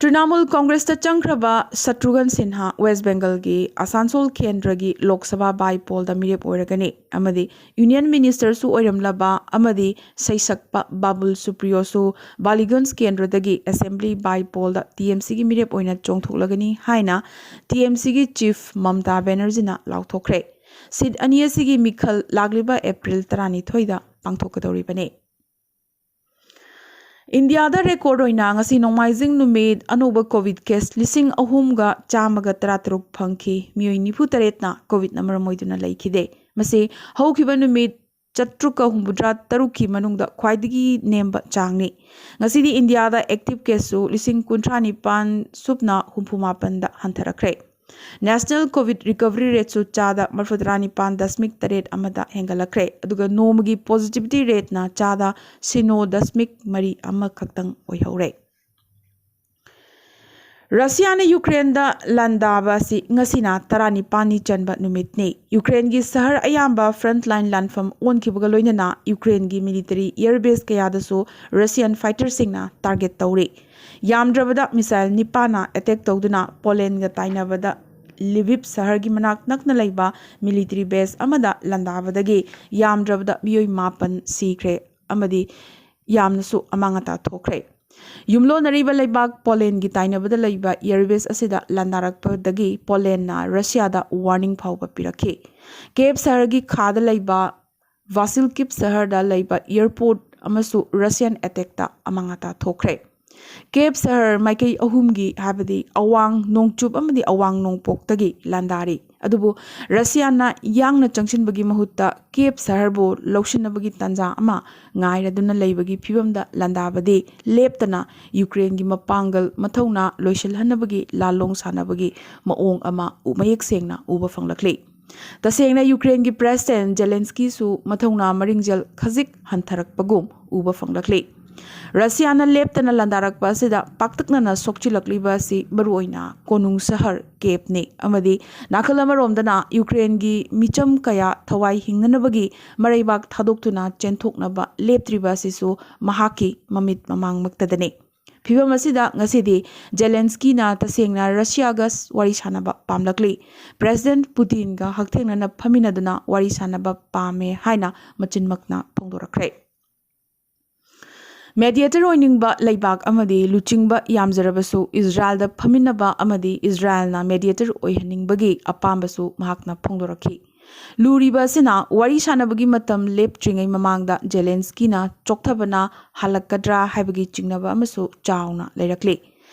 ꯇ꯭ꯔꯤꯅꯥꯃꯨꯜ ꯀꯣꯡꯒ꯭ꯔꯦꯁꯇ ꯆꯪꯈ꯭ꯔꯕ ꯁꯇ꯭ꯔꯨꯘꯟ ꯁꯤꯟꯍꯥ ꯋꯦꯁ ꯕꯦꯡꯒꯜꯒꯤ ꯑꯁꯥꯟꯁꯣꯜ ꯀꯦꯟꯗ꯭ꯔꯒꯤ ꯂꯣꯛ ꯁꯚꯥ ꯕꯥꯏ ꯄꯣꯜꯗ ꯃꯤꯔꯦꯞ ꯑꯣꯏꯔꯒꯅꯤ ꯑꯃꯗꯤ ꯌꯨꯅꯤꯌꯟ ꯃꯤꯅꯤꯁꯇꯔꯁꯨ ꯑꯣꯏꯔꯝꯂꯕ ꯑꯃꯗꯤ ꯁꯩꯁꯛꯄ ꯕꯥꯕꯨꯜ ꯁꯨꯄ꯭ꯔꯤꯌꯣꯁꯨ ꯕꯥꯂꯤꯒꯟꯖ ꯀꯦꯟꯗ꯭ꯔꯗꯒꯤ ꯑꯦꯁꯦꯝꯕ꯭ꯂꯤ ꯕꯥꯏ ꯄꯣꯜꯗ ꯇꯤ ꯑꯦꯝ ꯁꯤꯒꯤ ꯃꯤꯔꯦꯞ ꯑꯣꯏꯅ ꯆꯣꯡꯊꯣꯛꯂꯒꯅꯤ ꯍꯥꯏꯅ ꯇꯤ ꯑꯦꯝ ꯁꯤꯒꯤ ꯆꯤꯐ ꯃꯝꯇꯥ ꯕꯦꯅꯔꯖꯤꯅ ꯂꯥꯎꯊꯣꯛꯈ꯭ꯔꯦ꯫ ꯁꯤꯠ ꯑꯅꯤ ꯑꯁꯤꯒꯤ ꯃꯤꯈꯜ ꯂꯥꯛꯂꯤꯕ ꯑꯦꯄ꯭ꯔꯤꯜ ꯇꯔꯥꯅꯤꯊꯣꯏꯗ ꯄꯥꯡꯊꯣꯛꯀꯗꯧꯔꯤꯕꯅꯤ꯫ ꯏꯟꯗꯤꯌꯥꯗ ꯔꯦꯀꯣꯔꯗ ꯑꯣꯏꯅ ꯉꯁꯤ ꯅꯣꯡꯃꯥꯏꯖꯤꯡ ꯅꯨꯃꯤꯠ ꯑꯅꯧꯕ ꯀꯣꯚꯤꯗ ꯀꯦꯁ ꯂꯤꯁꯤꯡ ꯑꯍꯨꯝꯒ ꯆꯥꯝꯃꯒ ꯇꯔꯥꯇꯔꯨꯛ ꯐꯪꯈꯤ꯫ ꯃꯤꯑꯣꯏ ꯅꯤꯐꯨ ꯇꯔꯦꯠꯅ ꯀꯣꯚꯤꯗꯅ ꯃꯔꯝ ꯑꯣꯏꯗꯨꯅ ꯂꯩꯈꯤꯗꯦ꯫ ꯃꯁꯤ ꯍꯧꯈꯤꯕ ꯅꯨꯃꯤꯠ ꯆꯥꯇ꯭ꯔꯨꯛꯀ ꯍꯨꯝꯐꯨꯇꯔꯥ ꯇꯔꯨꯛꯀꯤ ꯃꯅꯨꯡꯗ ꯈ꯭ꯋꯥꯏꯗꯒꯤ ꯅꯦꯝꯕ ꯆꯥꯡꯅꯤ꯫ ꯉꯁꯤꯗꯤ ꯏꯟꯗꯤꯌꯥꯗ ꯑꯦꯛꯇꯤꯚ ꯀꯦꯁꯁꯨ ꯂꯤꯁꯤꯡ ꯀꯨꯟꯊ꯭ꯔꯥ ꯅꯤꯄꯥꯟ ꯁꯨꯞꯅ ꯍꯨꯝꯐꯨ ꯃꯥꯄꯟꯗ ꯍꯟꯊꯔꯛꯈ꯭ꯔꯦ꯫ ꯅꯦꯁꯅꯦꯜ ꯀꯣꯚꯤꯗ ꯔꯤꯀꯚꯔꯤ ꯔꯦꯠꯁꯨ ꯆꯥꯗ ꯃꯔꯤꯐꯨꯇꯔꯥ ꯅꯤꯄꯥꯟ ꯗꯁꯃꯤꯛ ꯇꯔꯦꯠ ꯑꯃꯗ ꯍꯦꯟꯒꯠꯂꯛꯈ꯭ꯔꯦ, ꯑꯗꯨꯒ ꯅꯣꯡꯃꯒꯤ ꯄꯣꯖꯤꯇꯤꯚꯤꯇꯤ ꯔꯦꯠꯅ ꯆꯥꯗ ꯁꯤꯅꯣ ꯗꯁꯃꯤꯛ ꯃꯔꯤ ꯑꯃ ꯈꯛꯇꯪ ꯑꯣꯏꯍꯧꯔꯦ꯫ ꯔꯁꯤꯌꯥꯅ ꯌꯨꯀ꯭ꯔꯦꯟꯗ ꯂꯥꯟꯗꯥꯕ ꯑꯁꯤ ꯉꯁꯤꯅ ꯇꯔꯥꯅꯤꯄꯥꯟꯅꯤ ꯆꯟꯕ ꯅꯨꯃꯤꯠꯅꯤ꯫ ꯌꯨꯀ꯭ꯔꯦꯟꯒꯤ ꯁꯍꯔ ꯑꯌꯥꯝꯕ ꯐ꯭ꯔꯟꯠꯂꯥꯏꯟ ꯂꯥꯟꯐꯝ ꯑꯣꯟꯈꯤꯕꯒ ꯂꯣꯏꯅꯅ ꯌꯨꯀ꯭ꯔꯦꯟꯒꯤ ꯃꯤꯂꯤꯇꯔꯤ ꯑꯦꯌꯔꯕꯦꯁ ꯀꯌꯥꯗꯁꯨ ꯔꯁꯤꯌꯟ ꯐꯥꯏꯇꯔꯁꯤꯡꯅ ꯇꯥꯔꯒꯦꯠ ꯇꯧꯔꯤ꯫ ꯌꯥꯝꯗ꯭ꯔꯕꯗ ꯃꯤꯁꯥꯏꯜ ꯅꯤꯄꯥꯟꯅ ꯑꯦꯇꯦꯛ ꯇꯧꯗꯨꯅ ꯄꯣꯂꯦꯟꯒ ꯇꯥꯏꯅꯕꯗ ꯂꯤꯚꯤꯞ ꯁꯍꯔꯒꯤ ꯃꯅꯥꯛ ꯅꯛꯅ ꯂꯩꯕ ꯃꯤꯂꯤꯇꯔꯤ ꯕꯦꯁ ꯑꯃꯗ ꯂꯥꯟꯗꯥꯕꯗꯒꯤ ꯌꯥꯝꯗ꯭ꯔꯕꯗ ꯃꯤꯑꯣꯏ ꯃꯥꯄꯟ ꯁꯤꯈ꯭ꯔꯦ ꯑꯃꯗꯤ ꯌꯥꯝꯅꯁꯨ ꯑꯃꯥꯡ ꯑꯇꯥ ꯊꯣꯛꯈ꯭ꯔꯦ꯫ ꯌꯨꯝꯂꯣꯟꯅꯔꯤꯕ ꯂꯩꯕꯥꯛ ꯄꯣꯂꯦꯟꯒꯤ ꯇꯥꯏꯅꯕꯗ ꯂꯩꯕ ꯑꯦꯌꯔꯕꯦꯁ ꯑꯁꯤꯗ ꯂꯥꯟꯗꯥꯔꯛꯄꯗꯒꯤ ꯄꯣꯂꯦꯟꯅ ꯔꯁꯤꯌꯥꯗ ꯋꯥꯔꯅꯤꯡ ꯐꯥꯎꯕ ꯄꯤꯔꯛꯈꯤ꯫ ꯀꯦꯞ ꯁꯍꯔꯒꯤ ꯈꯥꯗ ꯂꯩꯕ ꯚꯥꯁꯤꯜꯀꯤꯞ ꯁꯍꯔꯗ ꯂꯩꯕ ꯑꯦꯌꯔꯄꯣꯔꯠ ꯑꯃꯁꯨ ꯔꯁꯤꯌꯟ ꯑꯦꯇꯦꯛꯇ ꯑꯃꯥꯡ ꯑꯇꯥ ꯊꯣꯛꯈ꯭ꯔꯦ꯫ ꯀꯦꯞ ꯁꯍꯔ ꯃꯥꯏꯀꯩ ꯑꯍꯨꯝꯒꯤ, ꯍꯥꯏꯕꯗꯤ ꯑꯋꯥꯡ ꯅꯣꯡꯆꯨꯞ ꯑꯃꯗꯤ ꯑꯋꯥꯡ ꯅꯣꯡꯄꯣꯛꯇꯒꯤ ꯂꯥꯟꯗꯥꯔꯤ꯫ ꯑꯗꯨꯕꯨ ꯔꯁꯤꯌꯥꯅ ꯌꯥꯡꯅ ꯆꯪꯁꯤꯟꯕꯒꯤ ꯃꯍꯨꯠꯇ ꯀꯦꯞ ꯁꯍꯔꯕꯨ ꯂꯧꯁꯤꯟꯅꯕꯒꯤ ꯇꯥꯟꯖꯥ ꯑꯃ ꯉꯥꯏꯔꯗꯨꯅ ꯂꯩꯕꯒꯤ ꯐꯤꯚꯝꯗ ꯂꯥꯟꯗꯥꯕꯗꯤ ꯂꯦꯞꯇꯅ ꯌꯨꯀ꯭ꯔꯦꯟꯒꯤ ꯃꯄꯥꯡꯒꯜ, ꯃꯊꯧꯅꯥ ꯂꯣꯏꯁꯤꯜꯍꯟꯅꯕꯒꯤ ꯂꯥꯜꯂꯣꯡ ꯁꯥꯟꯅꯕꯒꯤ ꯃꯑꯣꯡ ꯑꯃ ꯎ-, ꯃꯌꯦꯛ ꯁꯦꯡꯅ ꯎꯕ ꯐꯪꯂꯛꯂꯤ꯫ ꯇꯁꯦꯡꯅ ꯌꯨꯀ꯭ꯔꯦꯟꯒꯤ ꯄ꯭ꯔꯦꯁꯤꯗꯦꯟꯠ ꯖꯦꯂꯦꯟꯁꯀꯤꯁꯨ ꯃꯊꯧꯅꯥ ꯃꯔꯤꯡꯖꯦꯜ ꯈꯖꯤꯛ ꯍꯟꯊꯔꯛꯄꯒꯨꯝ ꯎꯕ ꯐꯪꯂꯛꯂꯤ꯫ ꯔꯁꯤꯌꯥꯅ ꯂꯦꯞꯇꯅ ꯂꯥꯟꯗꯥꯔꯛꯄ ꯑꯁꯤꯗ ꯄꯥꯛꯇꯛꯅꯅ ꯁꯣꯛꯆꯤꯜꯂꯛꯂꯤꯕ ꯑꯁꯤ ꯃꯔꯨꯑꯣꯏꯅ ꯀꯣꯅꯨꯡ ꯁꯍꯔ ꯀꯦꯞꯅꯤ, ꯑꯃꯗꯤ ꯅꯥꯀꯜ ꯑꯃꯔꯣꯝꯗꯅ ꯌꯨꯀ꯭ꯔꯦꯟꯒꯤ ꯃꯤꯆꯝ ꯀꯌꯥ ꯊꯋꯥꯏ ꯍꯤꯡꯅꯅꯕꯒꯤ ꯃꯔꯩꯕꯥꯛ ꯊꯥꯗꯣꯛꯇꯨꯅ ꯆꯦꯟꯊꯣꯛꯅꯕ ꯂꯦꯞꯇ꯭ꯔꯤꯕ ꯑꯁꯤꯁꯨ ꯃꯍꯥꯛꯀꯤ ꯃꯃꯤꯠ ꯃꯃꯥꯡꯃꯛꯇꯗꯅꯤ꯫ ꯐꯤꯚꯝ ꯑꯁꯤꯗ ꯉꯁꯤꯗꯤ ꯖꯦꯂꯦꯟꯁꯀꯤꯅ ꯇꯁꯦꯡꯅ ꯔꯁꯤꯌꯥꯒ ꯋꯥꯔꯤ ꯁꯥꯟꯅꯕ ꯄꯥꯝꯂꯛꯂꯤ꯫ ꯄ꯭ꯔꯦꯁꯤꯗꯦꯟꯠ ꯄꯨꯇꯤꯟꯒ ꯍꯛꯊꯦꯡꯅꯅ ꯐꯝꯃꯤꯟꯅꯗꯨꯅ ꯋꯥꯔꯤ ꯁꯥꯟꯅꯕ ꯄꯥꯝꯃꯦ ꯍꯥꯏꯅ ꯃꯆꯤꯟꯃꯛꯅ ꯐꯣꯡꯗꯣꯔꯛꯈ꯭ꯔꯦ꯫ ꯃꯦꯗꯤꯌꯦꯇꯔ ꯑꯣꯏꯅꯤꯡꯕ ꯂꯩꯕꯥꯛ ꯑꯃꯗꯤ ꯂꯨꯆꯤꯡꯕ ꯌꯥꯝꯖꯔꯕꯁꯨ ꯏꯖꯔꯥꯏꯜꯗ ꯐꯝꯃꯤꯟꯅꯕ ꯑꯃꯗꯤ ꯏꯖꯔꯥꯏꯜꯅ ꯃꯦꯗꯤꯌꯦꯇꯔ ꯑꯣꯏꯍꯟꯅꯤꯡꯕꯒꯤ ꯑꯄꯥꯝꯕꯁꯨ ꯃꯍꯥꯛꯅ ꯐꯣꯡꯗꯣꯔꯛꯈꯤ꯫ ꯂꯨꯔꯤꯕ ꯑꯁꯤꯅ ꯋꯥꯔꯤ ꯁꯥꯟꯅꯕꯒꯤ ꯃꯇꯝ ꯂꯦꯞꯇ꯭ꯔꯤꯉꯩ ꯃꯃꯥꯡꯗ ꯖꯦꯂꯦꯟꯁꯀꯤꯅ ꯆꯣꯛꯊꯕꯅ ꯍꯜꯂꯛꯀꯗ꯭ꯔꯥ ꯍꯥꯏꯕꯒꯤ ꯆꯤꯡꯅꯕ ꯑꯃꯁꯨ ꯆꯥꯎꯅ ꯂꯩꯔꯛꯂꯤ꯫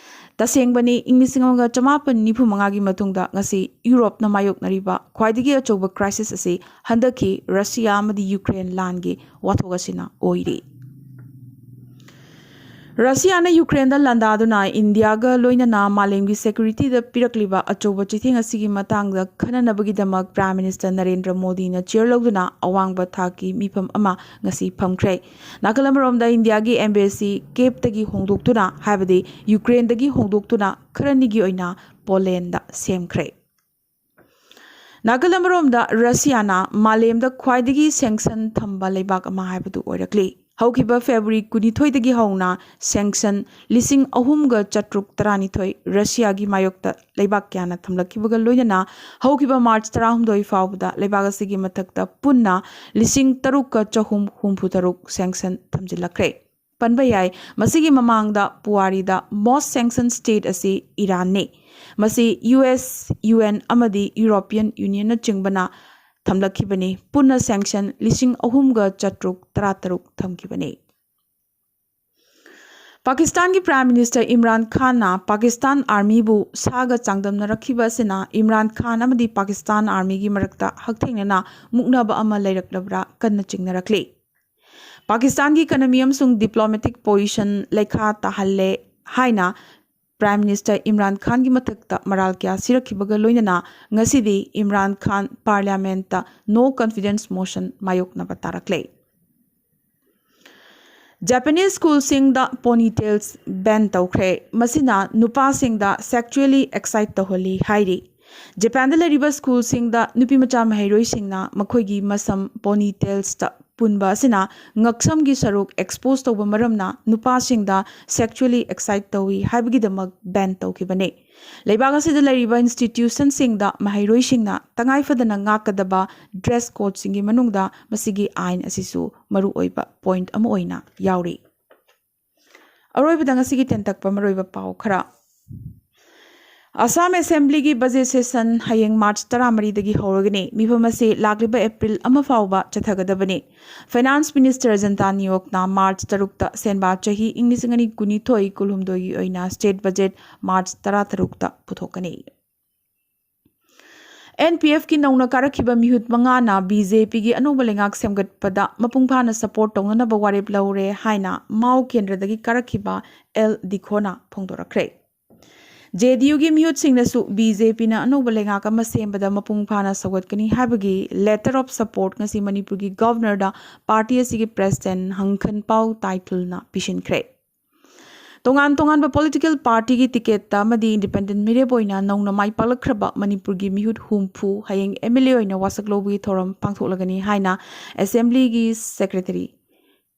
ꯇꯁꯦꯡꯕꯅꯤ, ꯏꯪ ꯂꯤꯁꯤꯡ ꯑꯃꯒ ꯆꯃꯥꯄꯟ ꯅꯤꯐꯨ ꯃꯉꯥꯒꯤ ꯃꯇꯨꯡꯗ ꯉꯁꯤ ꯌꯨꯔꯣꯞꯅ ꯃꯥꯌꯣꯛꯅꯔꯤꯕ ꯈ꯭ꯋꯥꯏꯗꯒꯤ ꯑꯆꯧꯕ ꯀ꯭ꯔꯥꯏꯁꯤꯁ ꯑꯁꯤ ꯍꯟꯗꯛꯀꯤ ꯔꯁꯤꯌꯥ ꯑꯃꯗꯤ ꯌꯨꯀ꯭ꯔꯦꯟ ꯂꯥꯟꯒꯤ ꯋꯥꯊꯣꯛ ꯑꯁꯤꯅ ꯑꯣꯏꯔꯤ꯫ ꯔꯁꯤꯌꯥꯅ ꯌꯨꯀ꯭ꯔꯦꯟꯗ ꯂꯥꯟꯗꯥꯗꯨꯅ ꯏꯟꯗꯤꯌꯥꯒ ꯂꯣꯏꯅꯅ ꯃꯥꯂꯦꯝꯒꯤ ꯁꯦꯀ꯭ꯌꯨꯔꯤꯇꯤꯗ ꯄꯤꯔꯛꯂꯤꯕ ꯑꯆꯧꯕ ꯆꯩꯊꯦꯡ ꯑꯁꯤꯒꯤ ꯃꯇꯥꯡꯗ ꯈꯟꯅꯅꯕꯒꯤꯗꯃꯛ ꯄ꯭ꯔꯥꯏꯝ ꯃꯤꯅꯤꯁꯇꯔ ꯅꯔꯦꯟꯗ꯭ꯔ ꯃꯣꯗꯤꯅ ꯆꯤꯌꯔ ꯂꯧꯗꯨꯅ ꯑꯋꯥꯡꯕ ꯊꯥꯛꯀꯤ ꯃꯤꯐꯝ ꯑꯃ ꯉꯁꯤ ꯐꯝꯈ꯭ꯔꯦ꯫ ꯅꯥꯀꯜ ꯑꯃꯔꯣꯝꯗ ꯏꯟꯗꯤꯌꯥꯒꯤ ꯑꯦꯝꯕꯦꯁꯤ ꯀꯦꯞꯇꯒꯤ ꯍꯣꯡꯗꯣꯛꯇꯨꯅ, ꯍꯥꯏꯕꯗꯤ ꯌꯨꯀ꯭ꯔꯦꯟꯗꯒꯤ ꯍꯣꯡꯗꯣꯛꯇꯨꯅ ꯈꯔꯅꯤꯒꯤ ꯑꯣꯏꯅ ꯄꯣꯂꯦꯟꯗ ꯁꯦꯝꯈ꯭ꯔꯦ꯫ ꯅꯥꯀꯜ ꯑꯃꯔꯣꯝꯗ ꯔꯁꯤꯌꯥꯅ ꯃꯥꯂꯦꯝꯗ ꯈ꯭ꯋꯥꯏꯗꯒꯤ ꯁꯦꯡꯁꯟ ꯊꯝꯕ ꯂꯩꯕꯥꯛ ꯑꯃ ꯍꯥꯏꯕꯗꯨ ꯑꯣꯏꯔꯛꯂꯤ꯫ ꯍꯧꯈꯤꯕ ꯐꯦꯕ꯭ꯔꯨꯋꯥꯔꯤ ꯀꯨꯟꯅꯤꯊꯣꯏꯗꯒꯤ ꯍꯧꯅ ꯁꯦꯡꯁꯟ ꯂꯤꯁꯤꯡ ꯑꯍꯨꯝꯒ ꯆꯥꯇ꯭ꯔꯨꯛ ꯇꯔꯥꯅꯤꯊꯣꯏ ꯔꯁꯤꯌꯥꯒꯤ ꯃꯥꯌꯣꯛꯇ ꯂꯩꯕꯥꯛ ꯀꯌꯥꯅ ꯊꯝꯂꯛꯈꯤꯕꯒ ꯂꯣꯏꯅꯅ ꯍꯧꯈꯤꯕ ꯃꯥꯔꯆ ꯇꯔꯥꯍꯨꯝꯗꯣꯏ ꯐꯥꯎꯕꯗ ꯂꯩꯕꯥꯛ ꯑꯁꯤꯒꯤ ꯃꯊꯛꯇ ꯄꯨꯟꯅ ꯂꯤꯁꯤꯡ ꯇꯔꯨꯛꯀ ꯆꯍꯨꯝ ꯍꯨꯝꯐꯨ ꯇꯔꯨꯛ ꯁꯦꯡꯁꯟ ꯊꯝꯖꯤꯜꯂꯛꯈ꯭ꯔꯦ꯫ ꯄꯟꯕ ꯌꯥꯏ, ꯃꯁꯤꯒꯤ ꯃꯃꯥꯡꯗ ꯄꯨꯋꯥꯔꯤꯗ most sanction state ꯑꯁꯤ ꯏꯔꯥꯟꯅꯤ꯫ ꯃꯁꯤ ꯌꯨ ꯑꯦꯁ, ꯌꯨ ꯑꯦꯟ ꯑꯃꯗꯤ ꯌꯨꯔꯣꯄꯤꯌꯟ ꯌꯨꯅꯤꯌꯟꯅꯆꯤꯡꯕꯅ ꯊꯝꯂꯛꯈꯤꯕꯅꯤ꯫ ꯄꯨꯟꯅ ꯁꯦꯡꯁꯟ ꯂꯤꯁꯤꯡ ꯑꯍꯨꯝꯒ ꯆꯥꯇ꯭ꯔꯨꯛ ꯇꯔꯥꯇꯔꯨꯛ ꯊꯝꯈꯤꯕꯅꯤ꯫ ꯄꯥꯀꯤꯁꯇꯥꯟꯒꯤ ꯄ꯭ꯔꯥꯏꯝ ꯃꯤꯅꯤꯁꯇꯔ ꯏꯝꯔꯥꯟ ꯈꯥꯟꯅ ꯄꯥꯀꯤꯁꯇꯥꯟ ꯑꯥꯔꯃꯤꯕꯨ ꯁꯥꯒ ꯆꯥꯡꯗꯝꯅꯔꯛꯈꯤꯕ ꯑꯁꯤꯅ ꯏꯝꯔꯥꯟ ꯈꯥꯟ ꯑꯃꯗꯤ ꯄꯥꯀꯤꯁꯇꯥꯟ ꯑꯥꯔꯃꯤꯒꯤ ꯃꯔꯛꯇ ꯍꯛꯊꯦꯡꯅꯅ ꯃꯨꯛꯅꯕ ꯑꯃ ꯂꯩꯔꯛꯂꯕ꯭ꯔꯥ ꯀꯟꯅ ꯆꯤꯡꯅꯔꯛꯂꯤ꯫ ꯄꯥꯀꯤꯁꯇꯥꯟꯒꯤ ꯏꯀꯅꯃꯤ ꯑꯃꯁꯨꯡ ꯗꯤꯄ꯭ꯂꯣꯃꯦꯇꯤꯛ ꯄꯣꯖꯤꯁꯟ ꯂꯩꯈꯥ ꯇꯥꯍꯜꯂꯦ ꯍꯥꯏꯅ ꯄ꯭ꯔꯥꯏꯝ ꯃꯤꯅꯤꯁꯇꯔ ꯏꯝꯔꯥꯟ ꯈꯥꯟꯒꯤ ꯃꯊꯛꯇ ꯃꯔꯥꯜ ꯀꯌꯥ ꯁꯤꯔꯛꯈꯤꯕꯒ ꯂꯣꯏꯅꯅ ꯉꯁꯤꯗꯤ ꯏꯝꯔꯥꯟ ꯈꯥꯟ ꯄꯥꯔꯂꯤꯌꯥꯃꯦꯟꯠꯇ no confidence motion ꯃꯥꯌꯣꯛꯅꯕ ꯇꯥꯔꯛꯂꯦ꯫ ꯖꯄꯥꯅꯤꯁ ꯁ꯭ꯀꯨꯜꯁꯤꯡꯗ ꯄꯣꯅꯤ ꯇꯦꯜꯁ ꯕꯦꯟ ꯇꯧꯈ꯭ꯔꯦ꯫ ꯃꯁꯤꯅ ꯅꯨꯄꯥꯁꯤꯡꯗ ꯁꯦꯛꯆꯨꯑꯦꯂꯤ ꯑꯦꯛꯁꯥꯏꯠ ꯇꯧꯍꯜꯂꯤ ꯍꯥꯏꯔꯤ꯫ ꯖꯄꯥꯟꯗ ꯂꯩꯔꯤꯕ ꯁ꯭ꯀꯨꯜꯁꯤꯡꯗ ꯅꯨꯄꯤꯃꯆꯥ ꯃꯍꯩꯔꯣꯏꯁꯤꯡꯅ ꯃꯈꯣꯏꯒꯤ ꯃꯁꯝ ꯄꯣꯅꯤ ꯇꯦꯜꯁꯇ ꯄꯨꯟꯕ ꯑꯁꯤꯅ ꯉꯛꯁꯝꯒꯤ ꯁꯔꯨꯛ expose ꯇꯧꯕ ꯃꯔꯝꯅ ꯅꯨꯄꯥꯁꯤꯡꯗ sexually excite ꯇꯧꯏ ꯍꯥꯏꯕꯒꯤꯗꯃꯛ ban ꯇꯧꯈꯤꯕꯅꯤ꯫ ꯂꯩꯕꯥꯛ ꯑꯁꯤꯗ ꯂꯩꯔꯤꯕ institutionꯁꯤꯡꯗ ꯃꯍꯩꯔꯣꯏꯁꯤꯡꯅ ꯇꯉꯥꯏꯐꯗꯅ ꯉꯥꯛꯀꯗꯕ dress codeꯁꯤꯡꯒꯤ ꯃꯅꯨꯡꯗ ꯃꯁꯤꯒꯤ ꯑꯥꯏꯟ ꯑꯁꯤꯁꯨ ꯃꯔꯨꯑꯣꯏꯕ point ꯑꯃ ꯑꯣꯏꯅ ꯌꯥꯎꯔꯤ꯫ ꯑꯔꯣꯏꯕꯗ ꯉꯁꯤꯒꯤ ꯇꯦꯟꯇꯛꯄ ꯃꯔꯨꯑꯣꯏꯕ ꯄꯥꯎ ꯈꯔ꯫ ꯑꯁꯥꯝ ꯑꯦꯁꯦꯝꯕ꯭ꯂꯤꯒꯤ budget session ꯍꯌꯦꯡ ꯃꯥꯔꯆ ꯇꯔꯥꯃꯔꯤꯗꯒꯤ ꯍꯧꯔꯒꯅꯤ꯫ ꯃꯤꯐꯝ ꯑꯁꯤ ꯂꯥꯛꯂꯤꯕ ꯑꯦꯄ꯭ꯔꯤꯜ ꯑꯃ ꯐꯥꯎꯕ ꯆꯠꯊꯒꯗꯕꯅꯤ꯫ Finance Minister ꯖꯟꯇꯥ ꯅꯤꯌꯣꯛꯅ ꯃꯥꯔꯆ ꯇꯔꯨꯛꯇ ꯁꯦꯟꯕꯥ ꯆꯍꯤ ꯏꯪ ꯂꯤꯁꯤꯡ ꯑꯅꯤ ꯀꯨꯟꯅꯤꯊꯣꯏ ꯀꯨꯟꯍꯨꯝꯗꯣꯏꯒꯤ ꯑꯣꯏꯅ state budget ꯃꯥꯔꯆ ꯇꯔꯥꯇꯔꯨꯛꯇ ꯄꯨꯊꯣꯛꯀꯅꯤ꯫ NPFꯀꯤ ꯅꯧꯅ ꯀꯥꯔꯛꯈꯤꯕ ꯃꯤꯍꯨꯠ ꯃꯉꯥꯅ BJPꯒꯤ ꯑꯅꯧꯕ ꯂꯩꯉꯥꯛ ꯁꯦꯝꯒꯠꯄꯗ ꯃꯄꯨꯡ ꯐꯥꯅ support ꯇꯧꯅꯅꯕ ꯋꯥꯔꯦꯞ ꯂꯧꯔꯦ ꯍꯥꯏꯅ ꯃꯥꯎ ꯀꯦꯟꯗ꯭ꯔꯗꯒꯤ ꯀꯥꯔꯛꯈꯤꯕ ꯑꯦꯜ ꯗꯤꯈꯣꯅ ꯐꯣꯡꯗꯣꯔꯛꯈ꯭ꯔꯦ꯫ JDUꯒꯤ ꯃꯤꯍꯨꯠꯁꯤꯡꯅꯁꯨ BJPꯅ ꯑꯅꯧꯕ ꯂꯩꯉꯥꯛ ꯑꯃ ꯁꯦꯝꯕꯗ ꯃꯄꯨꯡ ꯐꯥꯅ ꯁꯧꯒꯠꯀꯅꯤ ꯍꯥꯏꯕꯒꯤ letter of support ꯉꯁꯤ ꯃꯅꯤꯄꯨꯔꯒꯤ Governorꯗ party ꯑꯁꯤꯒꯤ president ꯍꯪꯈꯟꯄꯥꯎ ꯇꯥꯏꯊꯨꯜꯅ ꯄꯤꯁꯤꯟꯈ꯭ꯔꯦ꯫ ꯇꯣꯉꯥꯟ ꯇꯣꯉꯥꯟꯕ political partyꯒꯤ ticketꯇ ꯑꯃꯗꯤ independent ꯃꯤꯔꯦꯞ ꯑꯣꯏꯅ ꯅꯧꯅ ꯃꯥꯏ ꯄꯥꯛꯂꯛꯈ꯭ꯔꯕ ꯃꯅꯤꯄꯨꯔꯒꯤ ꯃꯤꯍꯨꯠ ꯍꯨꯝꯐꯨ ꯍꯌꯦꯡ MLA ꯑꯣꯏꯅ ꯋꯥꯁꯛ ꯂꯧꯕꯒꯤ ꯊꯧꯔꯝ ꯄꯥꯡꯊꯣꯛꯂꯒꯅꯤ ꯍꯥꯏꯅ Assemblyꯒꯤ Secretary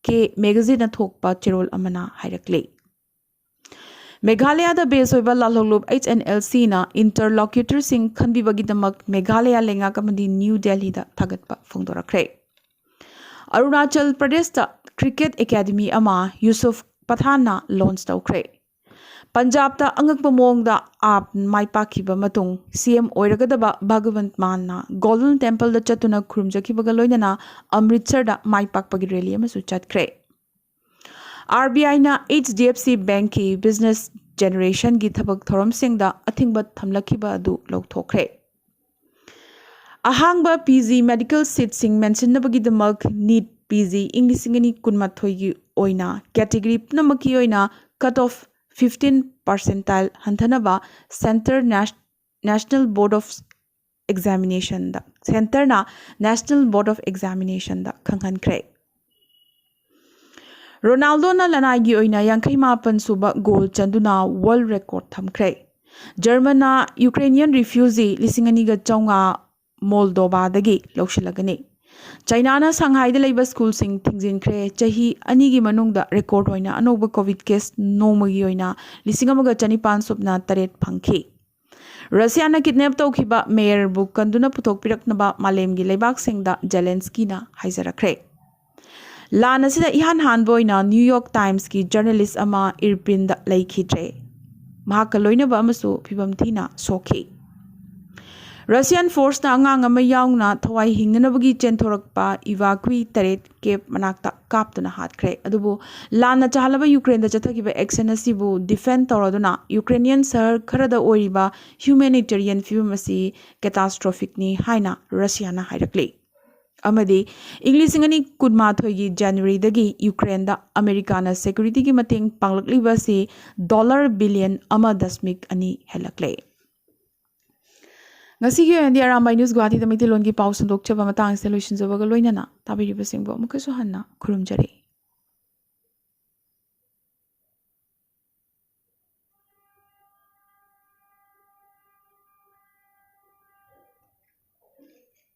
ꯀꯦ ꯃꯦꯒꯥꯖꯤꯠꯅ ꯊꯣꯛꯄ ꯆꯦꯔꯣꯜ ꯑꯃꯅ ꯍꯥꯏꯔꯛꯂꯤ꯫ ꯃꯦꯘꯥꯂꯌꯥꯗ base ꯑꯣꯏꯕ ꯂꯥꯜꯍꯧꯂꯨꯞ HNLCꯅ interlocutorꯁꯤꯡ ꯈꯟꯕꯤꯕꯒꯤꯗꯃꯛ ꯃꯦꯘꯥꯂꯌꯥ ꯂꯩꯉꯥꯛ ꯑꯃꯗꯤ ꯅ꯭ꯌꯨ ꯗꯦꯜꯍꯤꯗ ꯊꯥꯒꯠꯄ ꯐꯣꯡꯗꯣꯔꯛꯈ꯭ꯔꯦ꯫ ꯑꯔꯨꯅꯥꯆꯜ ꯄ꯭ꯔꯗꯦꯁꯇ cricket academy ꯑꯃ ꯌꯨꯁꯨꯐ ꯄꯊꯥꯟꯅ launch ꯇꯧꯈ꯭ꯔꯦ꯫ ꯄꯟꯖꯥꯕꯇ ꯑꯉꯛꯄ ꯃꯑꯣꯡꯗ ꯑꯥꯞ ꯃꯥꯏ ꯄꯥꯛꯈꯤꯕ ꯃꯇꯨꯡ CM ꯑꯣꯏꯔꯒꯗꯕ ꯚꯒꯋꯟꯠ ꯃꯥꯟꯅ Golden Templeꯗ ꯆꯠꯇꯨꯅ ꯈꯨꯔꯨꯝꯖꯈꯤꯕꯒ ꯂꯣꯏꯅꯅ ꯑꯃ꯭ꯔꯤꯠꯁꯔꯗ ꯃꯥꯏ ꯄꯥꯛꯄꯒꯤ rally ꯑꯃꯁꯨ ꯆꯠꯈ꯭ꯔꯦ꯫ RBIꯅ HDFC Bankꯀꯤ business generationꯒꯤ ꯊꯕꯛ ꯊꯧꯔꯝꯁꯤꯡꯗ ꯑꯊꯤꯡꯕ ꯊꯝꯂꯛꯈꯤꯕ ꯑꯗꯨ ꯂꯧꯊꯣꯛꯈ꯭ꯔꯦ꯫ ꯑꯍꯥꯡꯕ PG medical seatꯁꯤꯡ ꯃꯦꯟꯁꯤꯟꯅꯕꯒꯤꯗꯃꯛ NEET PG ꯏꯪ ꯂꯤꯁꯤꯡ ꯑꯅꯤ ꯀꯨꯟꯃꯥꯊꯣꯏꯒꯤ ꯑꯣꯏꯅ category ꯄꯨꯝꯅꯃꯛꯀꯤ ꯑꯣꯏꯅ cut off fifteen percentile ꯍꯟꯊꯅꯕ Center Nash- National Board of Examinationꯗ Centreꯅ National Board of Examinationꯗ ꯈꯪꯍꯟꯈ꯭ꯔꯦ꯫ ꯔꯣꯅꯥꯜꯗꯣꯅ ꯂꯅꯥꯏꯒꯤ ꯑꯣꯏꯅ ꯌꯥꯡꯈꯩ ꯃꯥꯄꯟ ꯁꯨꯕ goal ꯆꯟꯗꯨꯅ world record ꯊꯝꯈ꯭ꯔꯦ꯫ ꯖꯔꯃꯟꯅ Ukrainian refugee ꯂꯤꯁꯤꯡ ꯑꯅꯤꯒ ꯆꯥꯝꯃꯉꯥ ꯃꯣꯜꯗꯣꯚꯥꯗꯒꯤ ꯂꯧꯁꯤꯜꯂꯒꯅꯤ꯫ ꯆꯥꯏꯅꯥꯅ ꯁꯪꯍꯥꯏꯗ ꯂꯩꯕ ꯁ꯭ꯀꯨꯜꯁꯤꯡ ꯊꯤꯡꯖꯤꯟꯈ꯭ꯔꯦ꯫ ꯆꯍꯤ ꯑꯅꯤꯒꯤ ꯃꯅꯨꯡꯗ ꯔꯦꯀꯣꯔꯗ ꯑꯣꯏꯅ ꯑꯅꯧꯕ ꯀꯣꯚꯤꯗ ꯀꯦꯁ ꯅꯣꯡꯃꯒꯤ ꯑꯣꯏꯅ ꯂꯤꯁꯤꯡ ꯑꯃꯒ ꯆꯅꯤꯄꯥꯟ ꯁꯨꯞꯅ ꯇꯔꯦꯠ ꯐꯪꯈꯤ꯫ ꯔꯁꯤꯌꯥꯅ ꯀꯤꯗꯅꯦꯞ ꯇꯧꯈꯤꯕ ꯃꯦꯌꯔꯕꯨ ꯀꯟꯗꯨꯅ ꯄꯨꯊꯣꯛꯄꯤꯔꯛꯅꯕ ꯃꯥꯂꯦꯝꯒꯤ ꯂꯩꯕꯥꯛꯁꯤꯡꯗ ꯖꯦꯂꯦꯟꯁꯀꯤꯅ ꯍꯥꯏꯖꯔꯛꯈ꯭ꯔꯦ꯫ ꯂꯥꯟ ꯑꯁꯤꯗ ꯏꯍꯥꯟ ꯍꯥꯟꯕ ꯑꯣꯏꯅ ꯅ꯭ꯌꯨ ꯌꯣꯔꯛ ꯇꯥꯏꯝꯁꯀꯤ ꯖꯔꯅꯦꯂꯤꯁ ꯑꯃ ꯏꯔꯄꯤꯟꯗ ꯂꯩꯈꯤꯗ꯭ꯔꯦ꯫ ꯃꯍꯥꯛꯀ ꯂꯣꯏꯅꯕ ꯑꯃꯁꯨ ꯐꯤꯕꯝ ꯊꯤꯅ ꯁꯣꯛꯈꯤ꯫ ꯔꯁꯤꯌꯥꯟ ꯐꯣꯔꯁꯅ ꯑꯉꯥꯡ ꯑꯃ ꯌꯥꯎꯅ ꯊꯋꯥꯏ ꯍꯤꯡꯅꯅꯕꯒꯤ ꯆꯦꯟꯊꯣꯔꯛꯄ ꯏꯚꯥꯀ꯭ꯋꯤ ꯇꯔꯦꯠ ꯀꯦꯞ ꯃꯅꯥꯛꯇ ꯀꯥꯞꯇꯨꯅ ꯍꯥꯠꯈ꯭ꯔꯦ꯫ ꯑꯗꯨꯕꯨ ꯂꯥꯟꯅ ꯆꯥꯍꯜꯂꯕ ꯌꯨꯀ꯭ꯔꯦꯟꯗ ꯆꯠꯊꯈꯤꯕ ꯑꯦꯛꯁꯟ ꯑꯁꯤꯕꯨ ꯗꯤꯐꯦꯟ ꯇꯧꯔꯗꯨꯅ ꯌꯨꯀ꯭ꯔꯦꯅꯤꯌꯟ ꯁꯍꯔ ꯈꯔꯗ ꯑꯣꯏꯔꯤꯕ ꯍ꯭ꯌꯨꯃꯦꯅꯤꯇꯦꯔꯤꯌꯟ ꯐꯤꯕꯝ ꯑꯁꯤ ꯀꯦꯇꯥꯁꯇ꯭ꯔꯣꯐꯤꯛꯅꯤ ꯍꯥꯏꯅ ꯔꯁꯤꯌꯥꯅ ꯍꯥꯏꯔꯛꯂꯤ꯫ ꯑꯃꯗꯤ ꯏꯪ ꯂꯤꯁꯤꯡ ꯑꯅꯤ ꯀꯨꯟꯃꯥꯊꯣꯏꯒꯤ ꯖꯅꯋꯥꯔꯤꯗꯒꯤ ꯌꯨꯀ꯭ꯔꯦꯟꯗ ꯑꯃꯦꯔꯤꯀꯥꯅ ꯁꯦꯀ꯭ꯌꯨꯔꯤꯇꯤꯒꯤ ꯃꯇꯦꯡ ꯄꯥꯡꯂꯛꯂꯤꯕ ꯑꯁꯤ ꯗꯣꯂꯔ ꯕꯤꯂꯤꯌꯟ ꯑꯃ ꯗꯁꯃꯤꯛ ꯑꯅꯤ ꯍꯦꯜꯂꯛꯂꯦ꯫ ꯉꯁꯤꯒꯤ ꯑꯣꯏꯅꯗꯤ ꯑꯔꯥꯝꯕꯥꯏ ꯅ꯭ꯌꯨꯁ ꯒꯨꯋꯥꯍꯥꯇꯤꯗ ꯃꯩꯇꯩꯂꯣꯟꯒꯤ ꯄꯥꯎ ꯁꯟꯗꯣꯛꯆꯕ ꯃꯇꯥꯡꯁꯤꯗ ꯂꯣꯏꯁꯤꯟꯖꯕꯒ ꯂꯣꯏꯅꯅ ꯇꯥꯕꯤꯔꯤꯕꯁꯤꯡꯕꯨ ꯑꯃꯨꯛꯀꯁꯨ ꯍꯟꯅ ꯈꯨꯔꯨꯝꯖꯔꯤ꯫